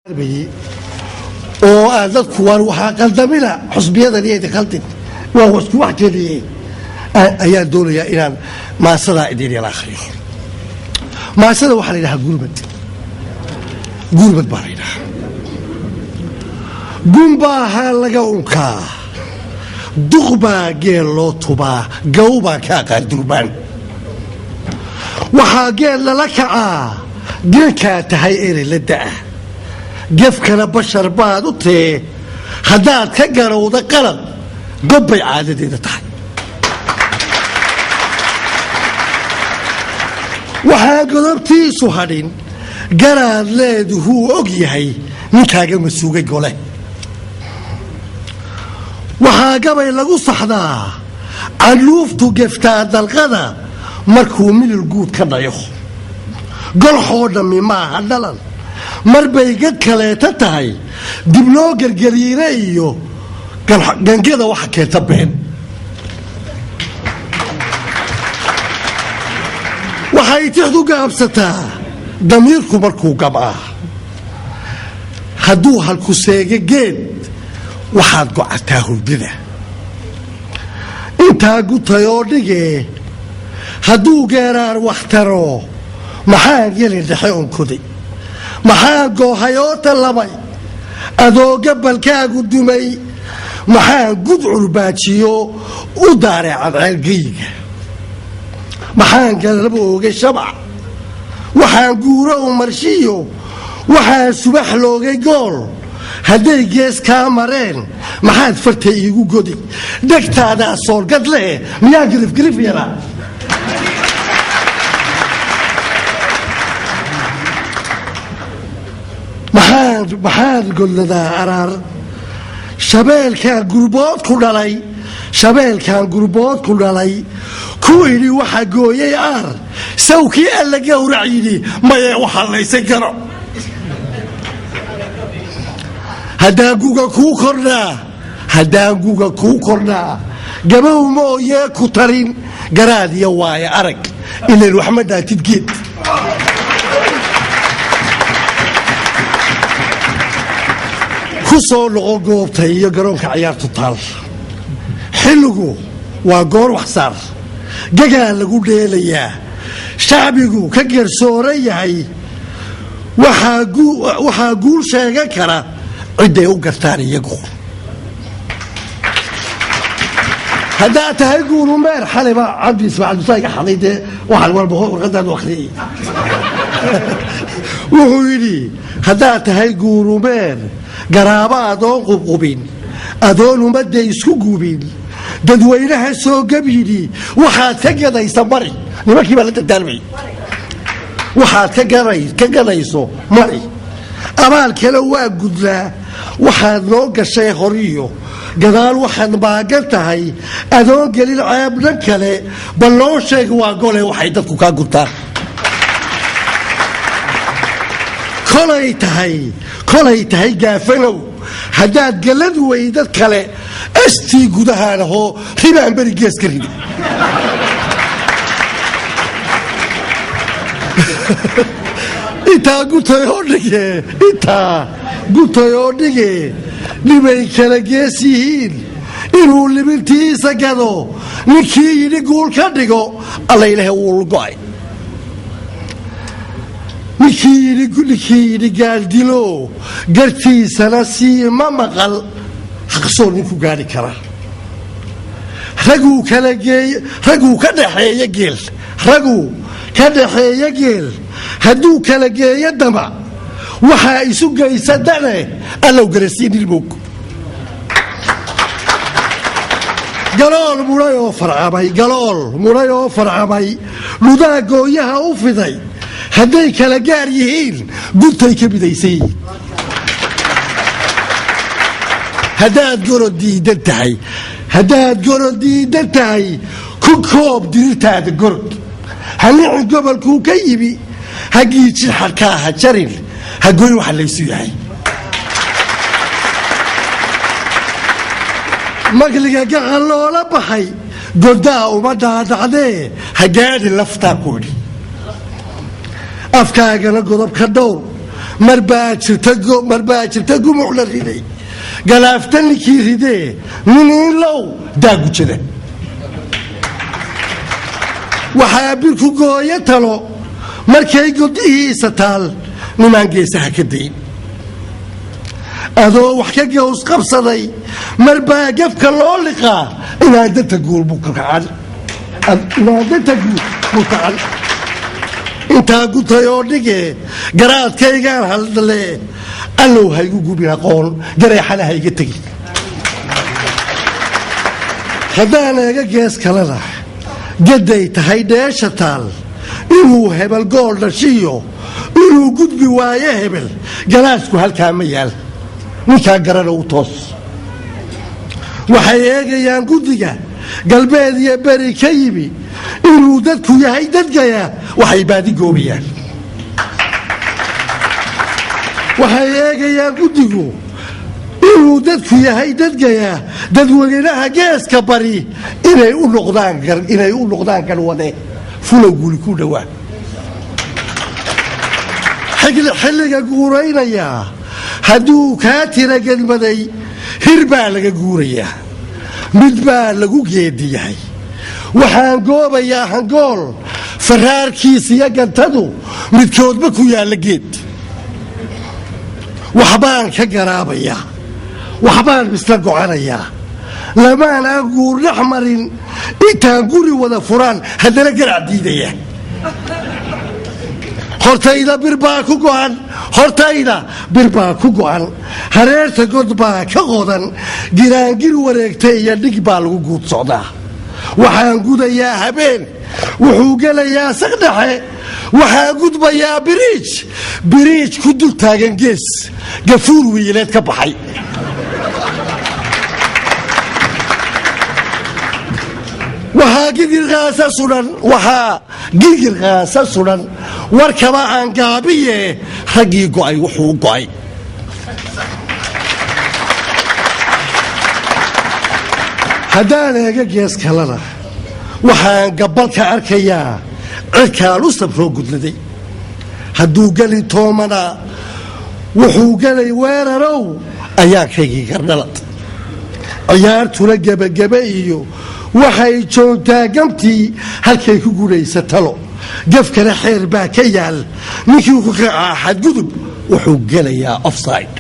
Oo aan dadku waan waxaa qaldamina, xusbiyadan iyo idin qaldin, waa isku wax geliyey. Ayaan doonayaa inaan maasadaa idin yala akhriyo. Maasada waxaa la yidhahaa gurmad. Gurmad baa la yidhahaa. Gumbaaha laga unkaa, duqbaa geel loo tubaa, gawbaa ka aqaan durbaan. Waxaa geel lala kacaa geelkaa tahay erey la da'a, gefkana bashar baad u tee. Haddaad ka garowda qalad, gobbay caadadeeda tahay. Waxaa godobtiisu hadhin garaad leeduhuu og yahay ninkaaga masuugay gole. Waxaa gabay lagu saxdaa canluuftu geftaa dalqada markuu milil guud ka dhayo. Golxoo dhammi maaha dhalan, mar bay gad kaleeta tahay dib loo gergariire iyo gangada waxa keenta been. Waxay tixdu gaabsataa damiirku markuu gabaa. Hadduu halku seega geed, waxaad gocataa hurdida intaa gutayoo dhigee. Hadduu geeraar wax taro, maxaan gelin dhexe onkoday? Maxaan goohayoo tallabay adoo gabalkaagu dumay? Maxaan gud curbaajiyo u daaray cadceelgeyiga? Maxaan galab oogay shabac? Waxaan guuro u marshiyo, waxaan subax loogay gool. Hadday gees kaa mareen, maxaad farta iigu godi? Dhegtaadaa soorgad leh, miyaa girifgirif yaraa? Maxaan godladaa araar? Shabeelkaan gurbood ku dhalay, shabeelkaan gurbood ku dhalay, ku idhi waxa gooyay aar, sawkii alla gowrac yidhi maye waxallaysan karo. Haddaan guga kuu kordhaa, haddaan guga kuu kordhaa, gabow mooyee ku tarin garaad iyo waaye arag, ilan waxma dhaatid geed. Ku soo noqo goobta iyo garoonka ciyaartu taal. Xilligu waa goor waxsaar gagaa lagu dheelayaa, shacbigu ka garsooran yahay. Waxaa guul sheegan kara cidday u gartaan iyagu. Haddaad tahay guurumeer, xalayba Cabdi Ismaaciil Musaaga xalay dee waxaan walba warqadaadu akhriyay. Wuxuu yidhi: haddaad tahay guurumeer, garaabo adoon qubqubin, adoon ummadda isku gubin, dadweynaha soo gab yidhi, waxaad ka gadaysa mari. Nimankii baa la dardaalmay. Waxaad ka gadayso mari, abaal kale waa gudlaa. Waxaad noo gashay horiyo gadaal, waxaad maagan tahay adoon gelin ceebdhan kale, bal noo sheeg waa gole waxay dadku kaa gurtaan. Kolay tahay, kolay tahay gaafanow, haddaad galad weydad kale astii gudahaan ahoo ribaan beri gees ka ridi. Intaa gutay oo dhige, intaa gutay oo dhige, dhibay kala gees yihiin inuu libintiisa gado ninkii yidhi guul ka dhigo, alla ilaahay wuu go'ay. Ninkii yidhi gaaldilo gartiisana sii ma maqal, xaqsoon ninku gaadhi kara. Raguu kala geey, raguu ka dhaxeeya geel, raguu ka dhaxeeya geel hadduu kala geeyo dama, waxaa isu geysa dane allow garasiinilmog. Galool mudhay oo farcamay, galool mudhay oo farcamay, dhudaa gooyaha u fiday, hadday kala gaar yihiin guntay ka midaysan yihiin. Haddaad gorod diidan tahay, haddaad gorod diidan tahay, ku koob dirirtaada gorod. Halicin gobolkuu ka yimi, ha giijin xadhkaa, ha jarin, ha goyn waxa laysu yahay. Magliga gacan loola baxay godaa uma dhaadhacdee, ha gaadhin laftaa ku idhi. Afkaagana godob ka dhowr, Marbaa jirta gumuc la riday, galaafta ninkii ridee niniinlow daagujada. Waxaa birku gooyo talo markay godihiisa taal, nimaan geesaha ka dayn. Adoo wax ka gaws qabsaday marbaa gefka loo liqaa, inaan danta guul bukacan, inaan danta guul bukacan. Intaa gutay oo dhige garaadkaygaan hadle, Allow haygu gubin aqoon, gareexana hayga tegin. Haddaan eega gees kalena, gaday tahay dheesha taal, inuu hebel gool dhashiyo inuu gudbi waayo hebel, galaasku halkaa ma yaal, ninkaa garana u toos. Waxay eegayaan guddiga galbeed iyo beri ka yimi, inuu dadku yahay dadgaya. Waxay baadi goobayaan, waxay eegayaan guddigu inuu dadku yahay dadgaya, dadweynaha geeska bari inay u noqdaan garwade fulow guuli ku dhowaa. Xilliga guuraynayaa hadduu kaa tira gedmaday, hir baa laga guurayaa, mid baa lagu geediyahay. Waxaan goobayaa hangool faraarkiis iyo gantadu midkoodba ku yaalla geed. Waxbaan ka garaabayaa, waxbaan isla gocanayaa, lamaan aan guurdhex marin. Intaan guri wada furaan haddana garac diidaya. Hortayda bir baa ku go'an, hortayda bir baa ku go'an, hareerta god baa ka qodan, giraangir wareegtay iyo dhig baa lagu guud socdaa. Waxaan gudayaa habeen, wuxuu gelayaa saqdhexe. Waxaan gudbayaa biriij, biriij ku dul taagan gees gafuur wiileed ka baxay. Waxaa gigir qaasa sudhan, waxaa gigir qaasa sudhan. Warkaba aan gaabiye, raggii go'ay wuxuu go'ay. Haddaan eega gees kalena, waxaan gabalka arkayaa cirkaan u sabroo gudladay. Hadduu geli toomana wuxuu gelay weerarow, ayaankaygii gardhalad. Ciyaartuna gebagebe iyo waxay joogtaa gamtii halkay ku gudhaysa talo. Gafkana xeer baa ka yaal, ninkii ku kacaa xadgudub wuxuu gelayaa offside.